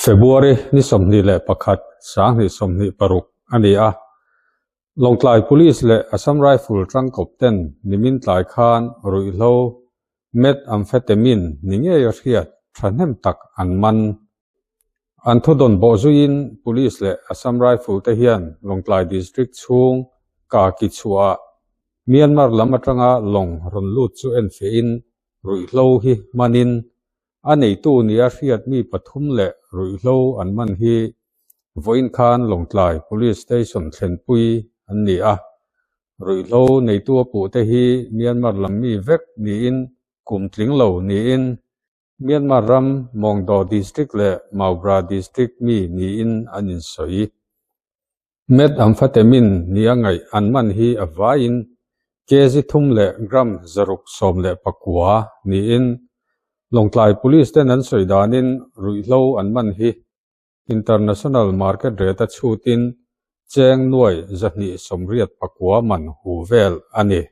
February ni 21, 2026 a ni a. Lawngtlai Police leh Assam Rifle tangkawp ten nimin tlai khan ruihhlo Methamphetamine ni ngei a hriat thahnem tak an man. An thudawn bawh zuiin Police leh Assam Rifle te hian Lawngtlai District chhung Kaki chhuah Myanmar lam atanga lawng rawn lut chu enfiahin ruihhlo hi hmanin a neitu nia hriat mi pathum leh ruihhlo an man hi vawiin khan Lawngtlai Police Station thlenpui an ni a. Ruihhlo neitu a puhte hi Myanmar lam mi vek niin kum tling lo niin Myanmar ram Maungdaw District leh Maubra District mi niin an insawi. Methamphetamine nia ngaih an man hi a vaiin kg thum leh gram 619 niin Lawngtlai Police ten an sawi danin ruihhlo an man hi International Market rate a chhutin cheng nuai 289 man hu vel a ni.